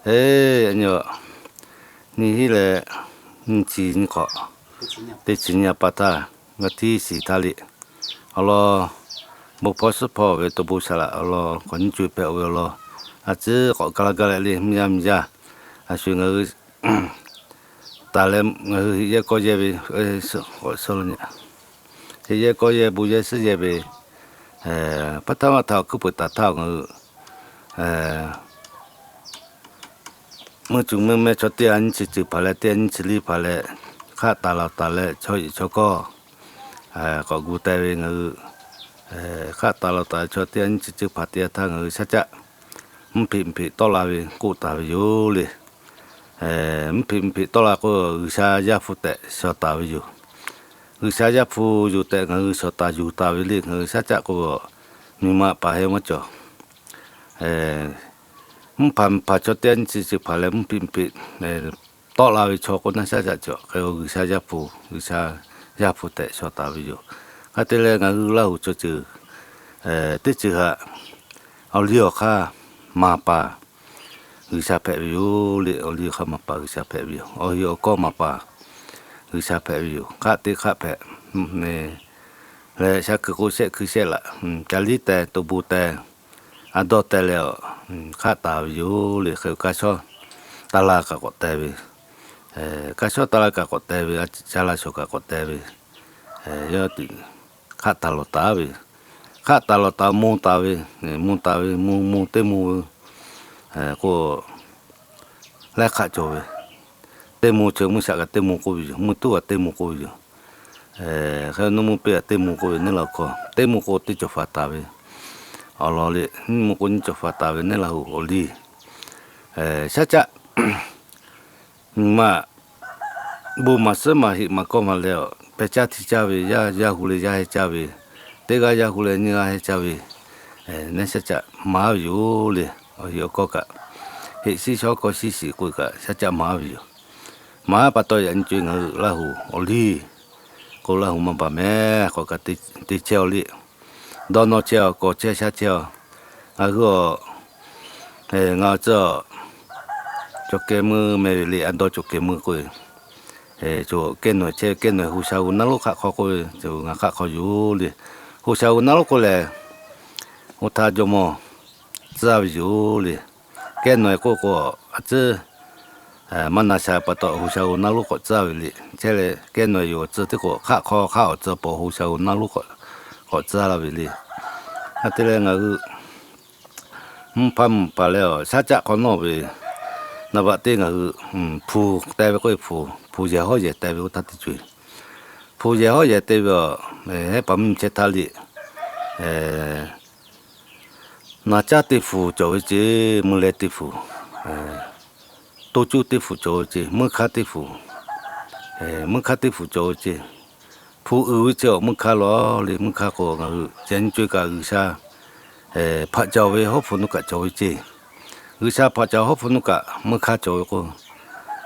Eˬ, yaꞈ nyi, nyiˇ hinˉ leh nyiˇ chi nyiˇ hk'awꞈ, teˇ chi nyiˇ a pa htaˇ, ngaˇ tiˉ shiˍ htaˇ liꞈ awˬ lawn, bon hpawˇ suhˉ hpawˇ ve to bon saˍ laꞈ awˬ lawn k'awꞈ nyiˇ co-e hpehꞈ-o ve awˬ lawn, a ciˉ k'awꞈ ka laˇ gaˇ leh le mvuhˇ yaˇ mvuhˇ yaˇ, a shu ngaˬ hui taˍ leh ngaˬ hui heꞈ yehˇ kawˇ yehˇ ve, heꞈ yehˇ kawˇ yehˇ bon yehˇ suhˉ yehˇ ve, pa htaˇ maˇ htaꞈ awˬ hkuiˉ peuˬ taˍ htaˇ ngaˬ hui mvuhˇ cuˬ mvuhˇ meh chaw teˇ g'aˇ nyiˇ chi ceuˬ hpaˍ leh teˇ g'aˇ nyiˇ chi liˇ hpaˍ leh, hk'aˆ taˍ lawˬ taˍ leh chaw yeˬ chaw kawˇ k'awꞈ gu teh ve ngaˬ hui, hk'aˆ taˍ lawˬ taˍ chaw teˇ g'aˇ nyiˇ chi ceuˬ hpaˍ teˇ g'aˇ htaˇ ngaˬ hui shaˉ caˆ mvuhˇ hpeꞈ mvuhˇ hpeꞈ tawˆ la ve k'oˆ taˍ ve yoˬ le. Mvuhˇ hpeꞈ mvuhˇ hpeꞈ tawˆ la k'o, G'uiˬsha yaˇ hpu tehꞈ shawˍ taˍ ve yoˬ. G'uiˬsha yaˇ hpu yoˬ tehꞈ ngaˬ hui shawˍ taˍ yuˬ taˍ ve le. Ngaˬ hui shaˉ caˆ k'o, miˬ ma paˍ heh maˇ cawˬ. Mvuhˇ hpaˍ mvuhˇ hpaˍ chaw teˇ g'aˇ nyiˇ chi ceuˬ hpaˍ leh mvuhˇ hpeꞈ mvuhˇ hpeꞈ tawˆ la ve chaw k'o, naˆ shaˉ caˆ cawˬ hk'e, G'uiˬsha yaˇ hpu, G'uiˬsha yaˇ hpu tehꞈ shawˍ taˍ ve yoˬ. Hk'e te leh ngaˬ hui Laˇ huˍ chaw ceuˬ teˇ ceuˬ htaꞈ awˬ liˇ awˬ hk'aˇ maˍ paˍ G'uiˬsha hpehꞈ ve yoˬ le. Awˬ liˇ awˬ hk'aˇ maˍ paˍ G'uiˬsha hpehꞈ ve yoˬ. Awˬ heꞈ awˬ kawˇ maˍ paˍ G'uiˬsha hpehꞈ ve yoˬ. Hk'aˆ teˇ hk'aˆ hpehꞈ leh, shaˉ hkui k'o shehˆ hkui shehˆ laꞈ, ca liˉ teh to bon teh, a dawˇ teh leh, hk'aˆ taˍ ve yoˬ le. Hk'e kaˇ shawˉ taˍ la kaꞈ k'awꞈ teh ve, kaˇ shawˉ taˍ la kaꞈ k'awꞈ teh ve, a ca la shawˍ kaꞈ k'awꞈ teh ve, yawˇ hk'aˆ taˍ lawˬ taˍ ve, hk'aˆ taˍ lawˬ taˍ mvuh taˍ ve, mvuh taˍ ve, mvuh mvuh teˇ mvuh ve k'o, laiˉ hk'aˆ cawˬ ve, teˇ mvuh chi mvuhˇ shaꞈ kaꞈ teˇ mvuh k'oˆ ve yoˬ. Mvuhˇ tuˉ kaꞈ teˇ mvuh k'oˆ ve yoˬ. Hk'e nuˇ mvuhˇ piˇ kaꞈ teˇ mvuh k'oˆ ve neˇ laˇ hkawˇ, teˇ mvuh k'o teˇ cawˬ faˍ taˍ ve awˬ lawn le. Nyiˇ mvuh k'o nyiˇ cawˬ faˍ taˍ ve neˇ Laˇ huˍ awˬ liˇ shaˉ caˆ nyi ma bon maˍ suhˉ maˍ heꞈ maˍ kawˇ maˍ leh, pehˬ caˇ hti caˇ ve, yaˇ yaˇ hu leh yaˇ heh caˇ ve, teˇ g'aˇ yaˇ hu leh nyiˇ g'aˇ heh caˇ ve, neˇ shaˉ caˆ maˍ ve yoˬ le. Awˬ heꞈ awˬ kawˇ kaꞈ, heꞈ shiˉ shawˉ kawˇ shiˉ shiˍ k'oˆ kaꞈ shaˉ caˆ maˍ ve yoˬ. Maˍ pa taw yaꞈ nyi co-e ngaˬ hui Laˇ huˍ awˬ liˇ k'o, Laˇ huˍ maˇ baˬ mehˍ k'awꞈ kaꞈ te chehˇ-aw le. Dawˇ nawˇ chehˇ-aw, kawˬ chehˇ shaˉ chehˇ-aw. Ngaˬ hui a, ngaˬ tcuh cawˬ kehˬ meuˇ meh ve le. A dawˇ cawˬ kehˬ meuˇ k'oˆ ve, kehˉ nawˬ chehˇ, kehˉ nawˬ hu sha hu naˉ lonˉ hk'aˆ hk'aw k'oˆ ve, ngaˬ hk'aˆ hk'aw yoˬ le. Hu sha hu naˉ lonˉ k'oˆ lehˬ, oˇ htaˇ jawˇmawˇ tcuhˉ ve yoˬ le. Kehˉ nawˬ k'oˆ k'o, a tcuhˉ maˇ na sha pa taw hu sha hu naˉ lonˉ k'awꞈ tcuhˉ ve le. Chehˇ leh kehˉ nawˬ yoˬ awˬ tcuhˉ teˇ k'o, hk'aˆ hk'aw hk'aˆ awˬ tcuhˉ paw hu sha hu naˉ lonˉ k'awꞈ tcuhˉ laˇ ve le. Hk'e te leh ngaˬ hui mvuhˇ hpaˇ mvuhˇ paˍ leh shaˉ caˆ hk'awꞈ nawˉ ve naˍ baꞈ teˇ ngaˬ hui hpu te ve k'oˆ ve, hpu yehˬ hawˉ yehˬ te ve oˇ htaˇ teˇ co-e, hpu yehˬ hawˉ yehˬ te ve a, hehˉ paˍ mvuhˇ chehˇ htaˇ liꞈ naˍ caˉ teˇ hpu cawˬ ve ce, mvuhˇ leh teˇ hpu, toˇ cuˇ teˇ hpu cawˬ ve ce, meuˇ hkanˇ teˇ hpu, meuˇ hkanˇ teˇ hpu cawˬ ve ce. Hpu uiˍ ve ce awˬ meuˇ hkanˇ lawˬ le. Meuˇ hkanˇ k'o ngaˬ hui ca nyi co-e kaꞈ G'uiˬsha hpaꞈ caoˬ ve hawˉ hpu nuˇ kaꞈ cawˬ ve ce. G'uiˬsha hpaꞈ caoˬ hawˉ hpu nuˇ kaꞈ meuˇ hkanˇ cawˬ ve k'o,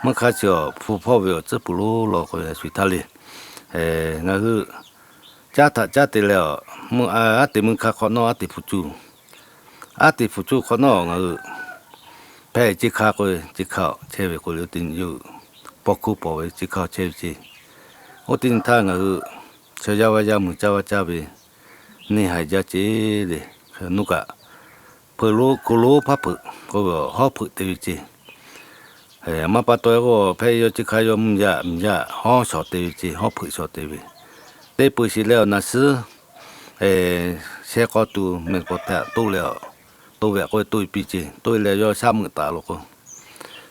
meuˇ hkanˇ chi awˬ hpu hpawˇ ve awˬ tcuhˉ puˬ lonˉ law k'o, a shu htaˇ le ngaˬ hui caˉ htaꞈ caˉ te leh a, aˉ te meuˇ hkanˇ hk'awꞈ nawˉ aˉ te hpu cuˇ, aˉ te hpu cuˇ hk'awꞈ nawˉ ngaˬ hui hpehꞈ ce hkanˇ k'o, ce hkanˇ chehˇ ve k'o le, oˇ teˇ nyi paw hkuˇ pawˬ ve ce hkanˇ chehˇ ve ce. Oˇ teˇ nyi htaˇ ngaˬ hui chaw yaˇ vaˇ yaˇ mui caˇ vaˇ caˇ ve neˇ haiˬ jaˇ ce le. Nuˇ kaꞈ hpeuꞈ lonˉ hku lonˉ hpaˇ hpeuꞈ k'oˆ ve hawˉ hpeuꞈ te ve ce. Maˇ pa taw k'o, hpehꞈ yawˇ ce hkanˇ yawˇ mvuhˇ yaˇ mvuhˇ yaˇ hawˉ shawˍ te ve ce, hawˉ hpeuꞈ shawˍ te ve. Teˇ peuˬ shiˍ leh awˬ naˍ suhˉ shehˇ k'awˇ tu meh k'awꞈ htaꞈ toˆ leh a, toˆ ve k'oˆ ve toˆ e piˇ ce. Toˆ e leh yawˇ shaˉ meuꞈ taˍ lo k'o,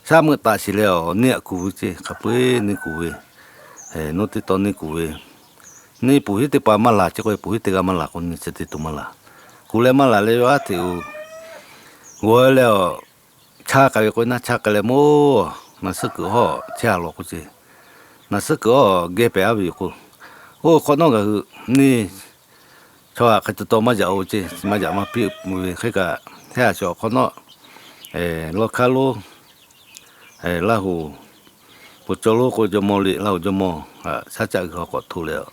shaˉ meuꞈ taˍ shiˍ leh awˬ neˇ aꞈ kuˬ ve ce. Hk'a peu-eˬ neˇ kuˬ ve, nuˇ teˇ taw neˇ kuˬ ve, neˇ puˬ hiˉ teˇ pa maˇ laˬ ce k'oˆ ve, puˬ hiˉ teˇ g'aˇ maˇ laˬ k'o, neˇ chi teˇ to maˇ laˬ. Kuˬ leh maˇ laˬ leh yawˇ aˉ hteꞈ uˬ g'awˬ leh a, chaˇ k'ai ve k'o, naˉ chaˇ k'ai leh moˇ, naˍ suhˉ kuiˬ hawˉ chehˇ a lawˬ k'o ce. Naˍ suhˉ kuiˬ hawˉ geh pehˍ aˉ ve yoˬ k'o, oˇ hk'awꞈ nawˉ ngaˬ hui neˇ chaw htaꞈ hk'e te taw maˇ jaꞈ o ce, maˇ jaꞈ maˇ piˇ ve hk'e kaꞈ, hehˉ a shawˍ hk'awꞈ nawˉ lawˇ hkaˇ lonˉ Laˇ huˍ, Puˬ Cawˇ lonˉ k'o jawˇmawˇ le, Laˇ huˍ jawˇmawˇ shaˉ caˆ g'uiˬ haw k'awꞈ hto leh,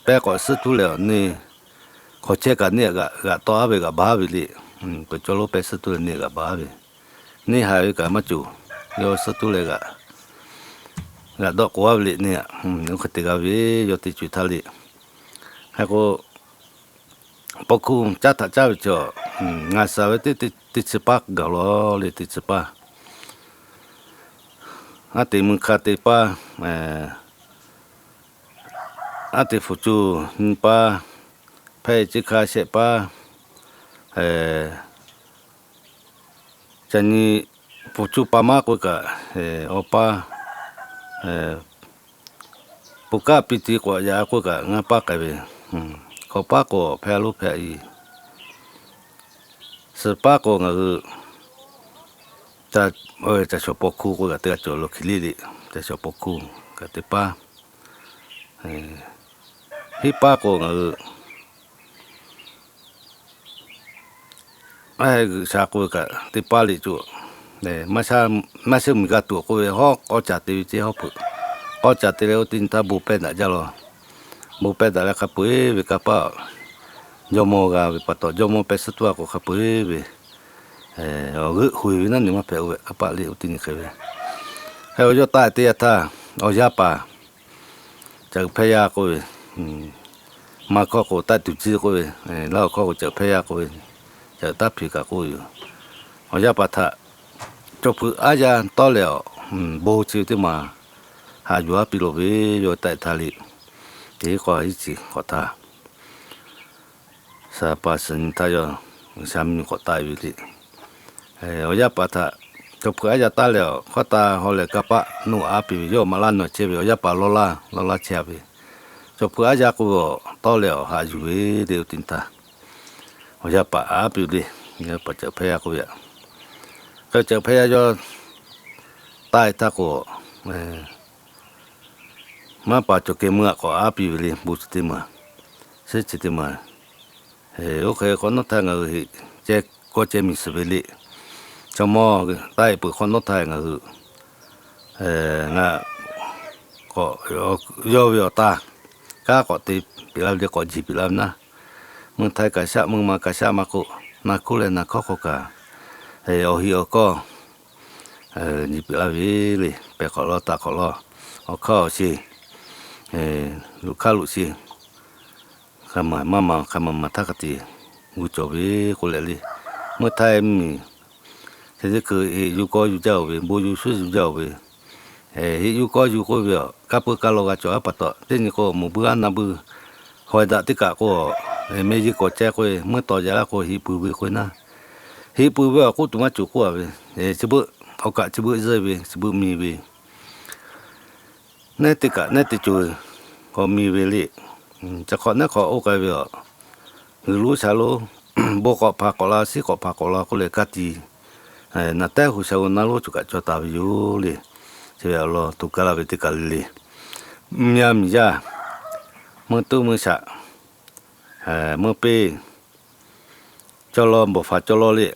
pehˇ k'awꞈ suhˉ tuˉ leh, neˇ hk'awꞈ chehˇ kaꞈ neˇ g'aꞈ tawˆ aˉ ve g'aꞈ baˬ aˉ ve le. Puˬ Cawˇ lonˉ pehˇ suhˉ tuˉ leh neˇ g'aꞈ baˬ aˉ ve, neˇ haiˬ ve kaꞈ maˇ cawˬ. Yawˇ suhˉ tuˉ leh g'aꞈ, g'aꞈ dawˆ k'oˍ aˉ ve le neˇ aꞈ, oˇ hk'e te g'a ve, yawˇ teˇ ceuˬ htaˇ le. Hk'e k'o, paw hkuˇ caˉ htaꞈ caˇ ve chaw, ngaˬ suhˍ ve teˇ chi paˉ gaˬ law le, teˇ chi paˉ. Aˉ te mui hk'a teˇ paˉ, aˉ te fuˍ cuˇ nyi paˉ, hpehˇ chi hk'a shehˆ paˉ, ca nyi fuˍ cuˇ pa maˉ k'oˆ kaꞈ awˬ paˉ, pun kaˆ pi ti k'awꞈ yaꞈ k'oˆ kaꞈ ngaˇ paˉ k'ai ve, hkawꞈ paˉ k'o hpehˇ lonˉ hpehˇ i, suhˍ paˉ k'o ngaˬ hui ca shawˍ paw hkuˇ k'oˆ kaꞈ teˇ g'aˇ cawˬ lo hkiˬ liˇ le, ca shawˍ paw hkuˇ kaꞈ teˇ paˉ, hiˆ paˉ k'o ngaˬ hui G'uiˬsha k'oˆ ve kaꞈ teˇ paˉ le co, maˇ sheuˆ miˬ g'a tuˬ k'oˆ ve hawˉ k'awˇ caˍ te ve ceˇ hawˉ peuˬ. K'awˇ caˍ te leh oˇ teˇ nyi htaˇ bon pehˇ daꞈ jaˇ law. Bon pehˇ daꞈ leh hk'a peu-eˬ ve kanˇ paˆ jawˇmawˇ g'a ve pa taw, jawˇmawˇ pehˇ suhˉ tuˬ a k'o hk'a peu-eˬ ve awˬ g'euˆ hoꞈ e ve naˉ neˬ maˇ hpehꞈ oˇ ve kanˇ paˆ le oˇ teˇ nyi hk'e ve. Hk'e awˬ yawˇ taˆ e teˇ yanˇ htaˇ awˬ yaˇ paˍ Cawˬ hpehˇ yaˇ k'oˆ ve, maˇ hkawˇ k'o taˆ tuˬ ciˇ k'oˆ ve, laˇ awˬ hkawˇ k'o cawˬ hpehˇ yaˇ k'oˆ ve, cawˬ taˇ hpiˍ kaꞈ k'oˆ yoˬ. Awˬ yaˇ paˍ htaꞈ cawˬ hpeuꞈ aˉ yaˇ tawˇ leh awˬ bon chi ve teˇ maˬ haꞈ yuˬ aˉ piˇ lo ve, yawˇ taˆ e htaˇ le, teˇ k'awꞈ hiˉ ciˍ k'awꞈ htaˇ Saˍ paˍ suhˍ nyi htaˇ yawˇ G'uiˬsha mvuhˇ miˬ k'awꞈ taˆ e ve le. Awˬ yaˇ paˍ htaꞈ cawˬ hpeuꞈ aˉ yaˇ taˉ leh awˬ hkawˇ taˍ haw leh kanˇ paˆ nuˆ aˉ piˇ ve, yawˇ maˍ laˇ nawˬ chehˇ ve awˬ yaˇ paˍ lawˇ laˇ lawˇ laˇ chehˇ a ve, cawˬ hpeuꞈ aˉ yaˇ k'oˆ ve awˬ tawˇ leh awˬ haꞈ yuˬ ve le oˇ teˇ nyi htaˇ, awˬ yaˇ paˍ aˉ piˇ le. Yaˇ paˍ cawˬ hpehˇ yaˇ k'oˆ ve aꞈ, hk'e cawˬ hpehˇ yaˇ yawˇ taˆ e htaˇ k'o, maˇ paˍ cawˬ kehˬ meuˇ aꞈ k'awꞈ aˉ piˇ ve le, bon chi teˇ maˬ, suhˉ chi teˇ maˬ. Oˇ hk'e hk'awꞈ nawˉ htaˇ ngaˬ hui heꞈ ceh kawˇ ceh miˬ suhˍ ve le. Chaw mawˇ taˆ e peuˬ hk'awꞈ nawˉ htaˇ ngaˬ hui ngaˬ k'awꞈ yawˇ ve awˬ taˇ kanˉ k'awꞈ te piˇ laˇ ve le, k'awꞈ jiˬ piˇ laˇ ve naˉ, meuˇ htaiˇ kaꞈ shaˆ meuˇ ma kaꞈ shaˆ maˇ k'oˆ, na kuˉ leh na hkawˇ hk'aw kaꞈ awˬ hiꞈ awˬ kawˇ jiˬ piˇ laˇ ve le. Pehˬ hk'awꞈ lawˇ taˆ hk'awꞈ lawˇ, awˬ hkawˇ awˬ sheˍ, luꞈ hkaˇ luꞈ sheˍ, hk'a maˬ maˇ maˬ hk'a maˬ maˬ htaˇ hk'a te g'uˇ cawˬ ve k'oˆ leh le. Meuˇ htaiˇ mvuhˇ miˬ chi teˇ hkui heꞈ yuˬ kawˇ yuˬ jaˇ oˬ ve, bon yuˬ shuˉ yuˬ jaˇ oˬ ve, heꞈ yuˬ kawˇ yuˬ k'oˆ ve aꞈ, kanˇ puiˉ kaˇ law g'a cawˬ aˉ pa taw, teˇ nyi k'o mawˬ buiˇ aˉ na buiˇ haw e daꞈ teˇ kaꞈ k'o, mehˆ yeˇ kawꞈ ceh k'oˆ ve, meuˇ tawˍ yaꞈ laˇ k'o heꞈ puiˬ ve k'oˆ ve naˉ, heꞈ puiˬ ve awˬ k'oˆ tuˬ maˇ cawˬ k'oˆ a ve, chi beuꞈ awˬ kaꞈ chi beuꞈ zuhˆ ve, chi beuꞈ miˬ ve, nehˉ teˇ kaꞈ nehˉ teˇ cawˬ k'awꞈ miˬ ve le. Chi hk'awꞈ nehˉ hk'awꞈ oˇ k'ai ve aꞈ, g'uiˬ lonˉ sha lonˉ, bon k'awꞈ hpanˍ k'awꞈ la, shiˉ k'awꞈ hpanˍ k'awꞈ la k'oˆ leh ka tiꞈ, naˬ tehˉ hu sha-o na lonˉ cawˬ kaꞈ cawˬ taˍ ve yoˬ le. Chi ve awˬ lawn to kaˇ laˇ ve teˇ kaˬ le le. Mvuhˇ yaˇ miˬ yaˇ, meuˇ tuˉ meuˇ shaꞈ, meuˇ peˇ, cawˇ lawˇ bawˬ faˍ cawˇ lawˇ le,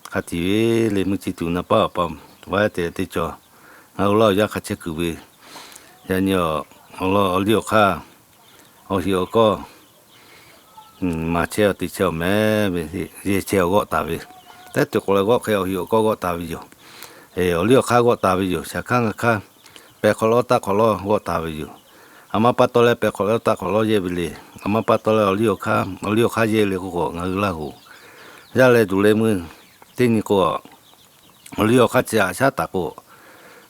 hk'a tiꞈ ve le. Meuˇ chi tuˬ na paˉ awˬ pa vaˉ te teˇ cawˬ, ngaˬ hui laˇ awˬ yanˇ hk'a chehˇ kuiˬ ve, yaꞈ nyi awˬ liˇ awˬ hk'aˇ, awˬ hiꞈ awˬ kawˇ maˍ chehˇ awˬ te chehˇ awˬ mehˍ ve, yehˬ chehˇ awˬ g'awˆ taˍ ve, tehˉ te k'awꞈ leh g'awˆ hk'e awˬ hiꞈ awˬ kawˇ g'awˆ taˍ ve yoˬ. Awˬ liˇ awˬ hk'aˇ g'awˆ taˍ ve yoˬ. Shaˍ hkanˇ ngaˇ hkanˇ pehˬ hk'awꞈ lawˇ taˆ hk'awꞈ lawˇ g'awˆ taˍ ve yoˬ. Aˬ ma pa taw leh pehˬ hk'awꞈ lawˇ taˆ hk'awꞈ lawˇ yehˇ ve le. Aˬ ma pa taw leh awˬ liˇ awˬ hk'aˇ, awˬ liˇ awˬ hk'aˇ yehˇ le k'oˆ k'o, ngaˬ hui Laˇ huˍ yaˇ leh duˬ leh meuˇ teˇ nyi k'o, awˬ liˇ awˬ hk'aˇ chi aꞈ shaˉ taˍ k'o,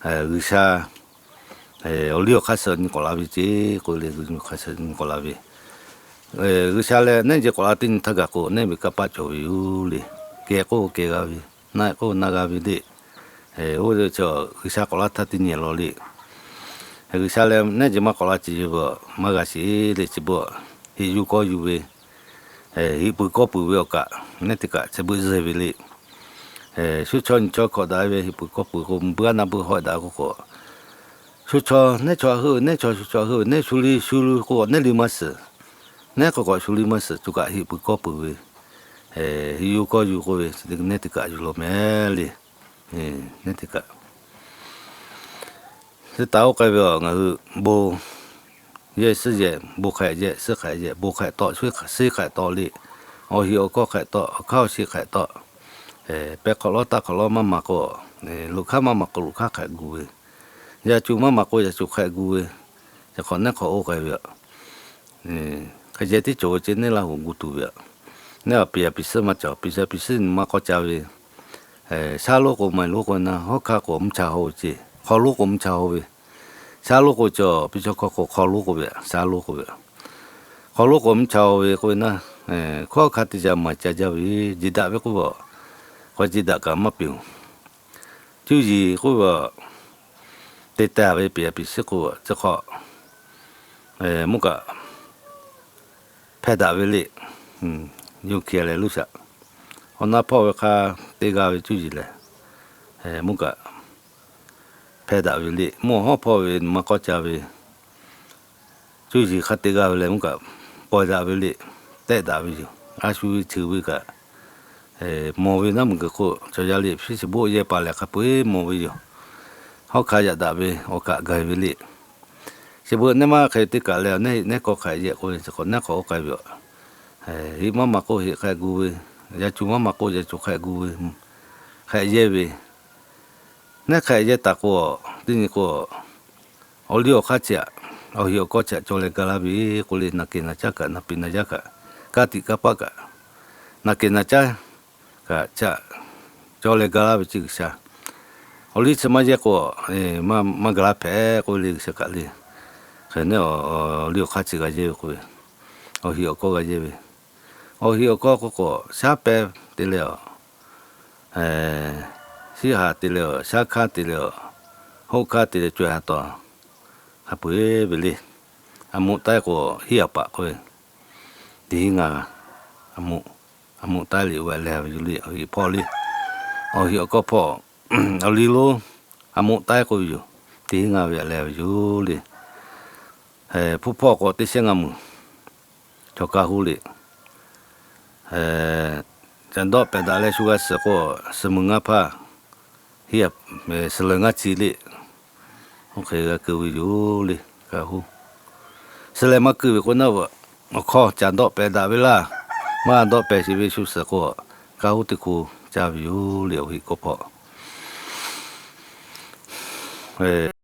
G'uiˬsha awˬ liˇ awˬ hk'aˇ suh nyi k'awꞈ la ve ceˇ k'oˆ le. G'uiˬsha leh nehˉ jeˬ k'awꞈ la teˇ nyi htaˇ gaˬ k'o, nehˉ ve kanˇ paˆ cawˬ ve yoˬ le. Kehˬ k'oˆ kehˬ g'a ve, na k'oˆ na g'a ve le. Oˇ ve chi G'uiˬsha k'awꞈ laˇ htaˇ teˇ nyi lawˬ le. G'uiˬsha leh nehˉ jeˬ maˇ k'awꞈ la ce ve aꞈ maˇ g'a sheˍ le. Chi beuꞈ heꞈ yuˬ kawˇ yuˬ ve, heꞈ puiˬ kawˇ puiˬ ve awˬ kaꞈ nehˉ teˇ kaꞈ chi beuꞈ zuhˆ ve le. Shu chaw nyi chaw hkawꞈ daꞈ ve heꞈ puiˬ kawˇ puiˬ k'o, mvuhˇ buiˇ aˉ na buiˇ haw daꞈ k'oˆ k'o, shu chaw nehˉ chaw heuˆ nehˉ chaw shu chaw heuˆ nehˉ shu liˇ shu k'o nehˉ liˇ maˇ suhˍ, nehˉ k'o k'awꞈ shu liˇ maˇ suhˍ, co kaꞈ heꞈ puiˬ kawˇ puiˬ ve, heꞈ yuˬ kawˇ yuˬ k'oˆ ve, nehˉ teˇ kaꞈ yuˬ law mehˍ le. Nehˉ teˇ kaꞈ chi taˍ oˇ k'ai ve aꞈ, ngaˬ hui bon yehˇ suhˉ yehˇ, bon hk'aꞈ yehˇ suhˉ hk'aꞈ yehˇ, bon hk'aꞈ tawˆ suhˉ hk'aꞈ tawˆ le. Awˬ hiꞈ awˬ kawˇ hk'aꞈ tawˆ, awˬ hk'aˇ awˬ shiˍ hk'aꞈ tawˆ, Pehˬ hk'awꞈ lawˉ taˇ hk'awꞈ lawˉ maˇ maˍ k'o, loꞈ hk'aˇ maˇ maˍ k'o loꞈ hk'aˇ hk'ehꞈ gu ve, yaˇ cu maˇ maˍ k'o yaˇ cu hk'ehꞈ gu ve, chi hk'awꞈ nehˉ hk'awꞈ oˇ k'ai ve aꞈ. Hk'e ceh tiˉ cawˬ ve ceh neˇ Laˇ huˍ gu tuˬ ve aꞈ. Neˇ aꞈ piˍ a piˍ suhˉ maˇ cawˬ, piˍ suhˉ piˍ suhˉ maˇ k'awꞈ ca ve, shaˉ lonˉ k'o maˇ heˆ lonˉ k'o na, hawˉ hkanˇ k'o mvuhˇ cha haw ve ceh, hk'aw lonˉ k'o mvuhˇ cha haw ve, shaˉ lonˉ k'o cawˬ piˇ chaw hkawˇ k'o hk'aw lonˉ k'oˆ ve aꞈ, shaˉ lonˉ k'oˆ ve aꞈ. Hk'aw lonˉ k'o mvuhˇ cha haw ve k'oˆ ve na, hkawˉ hkanˇ teˇ ca maˍ ca jaˇ ve, jiˬ daꞈ ve k'oˆ ve aꞈ. K'awꞈ jiˬ daꞈ kaꞈ maˇ piˇ-oˬ. Cuˇ yiˍ k'oˆ ve aꞈ, te teh ve piˍ a piˍ suhˉ k'o, chi hk'awꞈ mvuhˇ kaꞈ hpehˇ daꞈ ve le. Yonˍ hkiˬ leh Luˇ shaꞈ, awˬ na hpawˇ ve hk'a te g'a ve cuˇ yiˍ lehˬ, mvuhˇ kaꞈ hpehˇ daꞈ ve le. Mvuhˇ hawˉ hpawˇ ve maˇ k'awꞈ ca ve, cuˇ yiˍ hk'a te g'a ve lehˬ mvuhˇ kaꞈ pawehˇ daꞈ ve le, tehˆ daꞈ ve yoˬ. A shu ve cheuˬ ve kaꞈ mawˬ ve naˉ mvuhˇ g'uiˬ k'o, chaw yaˇ liꞈ hpiˇ shiˍ boˆ yehˇ paˍ lehˬ hk'a peu-eˬ mawˬ ve yoˬ. Hawˉ hkanˇ yaꞈ daꞈ ve awˬ kaꞈ gaˬ ve le. Chi beuꞈ neˇ maˇ hk'e teˇ kaꞈ leh, neˇ heˆ neˇ k'awꞈ hk'aꞈ yehˇ k'oˆ ve, chi hk'awꞈ nehˉ hk'awꞈ oˇ k'ai ve aꞈ. Heˆ maˇ maˍ k'o heˆ hk'ehꞈ gu ve, yaˇ cu maˇ maˍ k'o yaˇ cu hk'ehꞈ gu ve, hk'ehꞈ yehˇ ve, nehˉ hk'ehꞈ yehˇ taˍ k'o, teˇ nyi k'o, awˬ liˇ awˬ hk'aˇ chi aꞈ, awˬ hiꞈ awˬ kawˇ chi aꞈ cawˬ leh ga laˇ ve k'oˆ le, naˬ kehˬ naˬ caˉ kaꞈ, naˬ piꞈ naˬ yaˇ kaꞈ, ka tiꞈ ka paˆ kaꞈ, naˬ kehˬ naˬ caˉ kaꞈ chi aꞈ cawˬ leh ga laˇ ve chi G'uiˬsha. Awˬ liˇ chi maˇ yehˇ k'o, maˇ ga laˇ hpehꞈ k'oˆ ve le G'uiˬsha kaꞈ le. Hk'e neˇ awˬ liˇ awˬ hk'aˇ chi g'a yehˇ ve k'oˆ ve, awˬ hiꞈ awˬ kawˇ g'a yehˇ ve, awˬ hiꞈ awˬ kawˇ k'o k'o, shaˉ pehˇ te leh aˬ, shiˉ haˍ te leh aˬ, shaˉ hkanˇ te leh aˬ, hoˆ hkanˇ te leh caweh ha taw, hk'a peu-eˬ ve le. A moꞈ taiˉ k'o, hiˉ a paꞈ k'oˆ ve, teˇ hinˉ ngaˬ, a moꞈ taiˉ liꞈ ve leh ve yoˬ le, awˬ hiꞈ hpawˇ le. Awˬ hiꞈ awˬ kawˇ hpawˇ, awˬ liˇ lonˉ, a moꞈ taiˉ k'oˆ ve yoˬ. Teˇ hinˉ ngaˬ ve leh ve yoˬ le. Hpu hpawˇ k'o teˇ shehˉ ngaˇ muˬ, chaw ka huˉ le. Ca dawˆ pehˬ daꞈ leh shu g'a suhˍ k'o, suhˍ muiˬ ngaˇ hpaˇ, hiˉ, suhˍ leuˬ ngaˇ chi le. Oˇ hk'e g'a keu ve yoˬ le, ka huˉ. Suhˍ leh maˇ keu ve k'o naˉ, awˬ hkawˇ ca dawˆ pehˬ daꞈ ve laˇ. Maˇ dawˆ pehˬ sheˍ ve shu suhˍ k'o, ka huˉ teˇ hku caˇ ve yoˬ le, awˬ hiꞈ kawˇ hpawˇ.